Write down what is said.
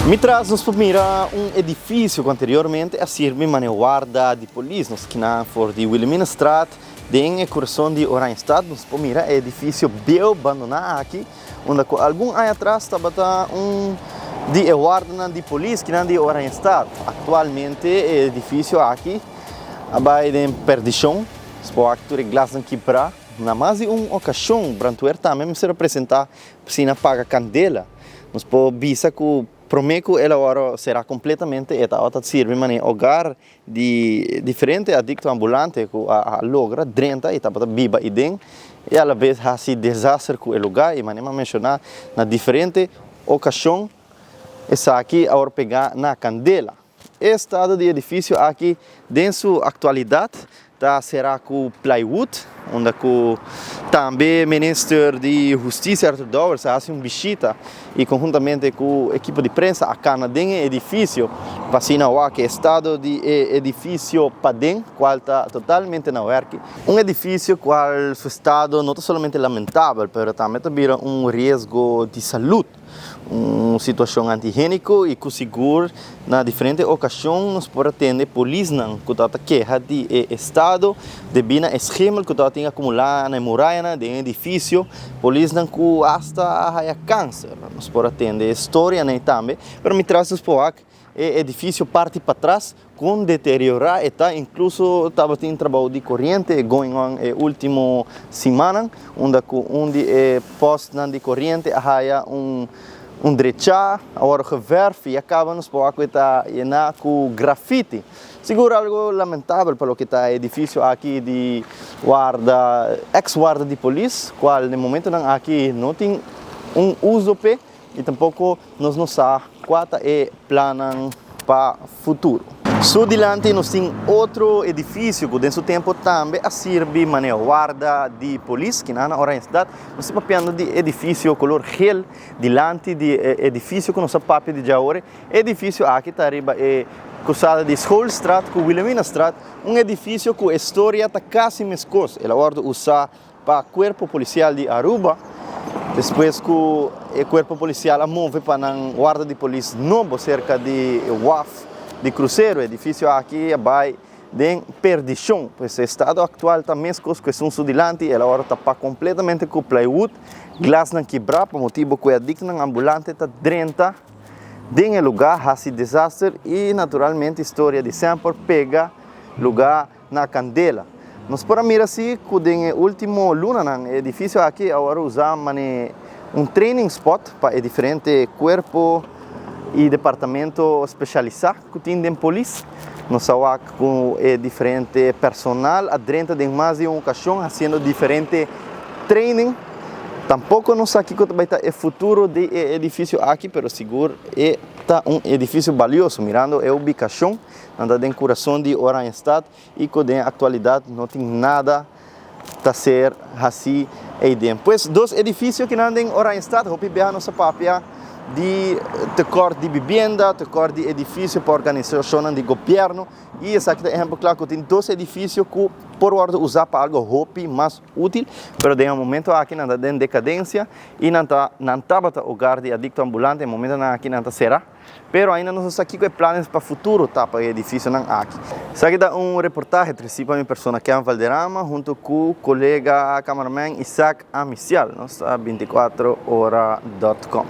Mi tras nos por mira un edificio cu anteriormente a sirbi mane warda di polis. Nos kina for di Wilhelminastraat den e corazon di Oranjestad. Nos por mira e edificio bieu bandona aki, unda cu algun aña atras tabata un di e wardanan di polis kinan di Oranjestad. Actualmente e edificio aki a bay den perdicion. Nos por wak tur e glasnan kibra. Na mas di un ocasion brandweer tambe mester a presenta p'asina paga candela. Nos por bisa cu prome cu el awor cera completamente e tabata sirbi manera hogar di diferente adicto ambulante cu a logra drenta y tabata biba iden y alabes haci desaster cu e lugar y manera mi a menciona na diferente ocasion esaki awor pega na candela. E estado di edificio aki den su actualidad ta cera cu plywood, unda cu tambe Minister di Husticia Arthur Dowers a haci un bishita y conhuntamente cu ekipo di prensa a cana den e edificio pa asina wak e estado di e edificio paden cual ta totalmente na werki. Un edificio cual su estado no ta solamente lamentabel pero tambe ta bira un riesgo di salud. Un situacion antihigienico y cu sigur na diferente ocasion nos por a tende polisnan cu tabata keha di e estado debi na e schimmel cu tabatin acumula na e murayanan den e edificio, polisnan cu hasta a haya cancer. Nos por a tende e storianan ey tambe, pero mitras nos por wak e edificio parti patras Con deteriora e ta, incluso tabatin trabou di coriente going on e ultimo simannan, unda cu un di e postnan di coriente a haya un un drecha, a worde geverf y a caba nos por wak cu e ta yena cu graffiti. Sigur algo lamentabel pa loke ta e edificio aki di warda, ex warda di polis, cual den momentonan aki no tin un uso p'e y tampoco Nos no sa kua ta e plannan pa futuro. Su dilanti nos tin otro edifisio ku den su tempu tambe a sirbi manera warda di polis, kinan na Oranjestad. Nos ta papiando di edifisio kolor gel dilanti di e edifisio ku nos a papia di djaore. E edifisio aki ta riba e krusada di Schoolstraat ku Wilhelminastraat, un edifisio ku e storia ta kasi meskos. El a wòrdu usá Pa Cuerpo Policial di Aruba, despues cu e Cuerpo Policial a move pa nan warda di polis nobo cerca di waf di crucero, edificio aki a bay den perdicion, pues e estado actual ta mescos cu esun su dilanti, el awor ta tapa completamente cu plywood, glasnan kibra pa motibo cu e adictonan ambulante ta drenta den e lugar haci desaster y naturalmente historia di semper pega lugar. Na kandela. Nos por a mira si ku den e último lunanan e edifisio aki a wòrdu usá manera un training spot pa e diferente kuerpo i departamento spesialisá ku tin den polis. Nos a wak ku e diferente personal a drenta den mas di un okashon hasiendo diferente training. Tampoko nos sa kiko ta bai ta e futuro di e edifisio aki, pero sigur e ta un edifisio balioso mirando e ubikashon. Nan ta den kurason di Oranjestad i ku den aktualidat no tin nada ta ser hasí eiden. Pues dos edifisio kinan den Oranjestad, hopi biaha nos a papia di tekort di bibienda, tekort di edifisio pa organisashonnan di gobièrnu i esaki ta ehèmpel kla ku tin dos edifisio ku por wòrdu usá pa algu hopi mas útil, pero den e momento aki nan ta den dekadensia i nan ta nan tabata hogar di adikto ambulante, e momentonan aki nan ta será. Pero ainda nos no sa kiko e planes pa futuro ta pa e edificionan aki. Esaki ta un reportahe treci pa mi persona Ken Valderrama hunto cu colega cameraman Isaac Amicial. Nos ta 24 ora dot com.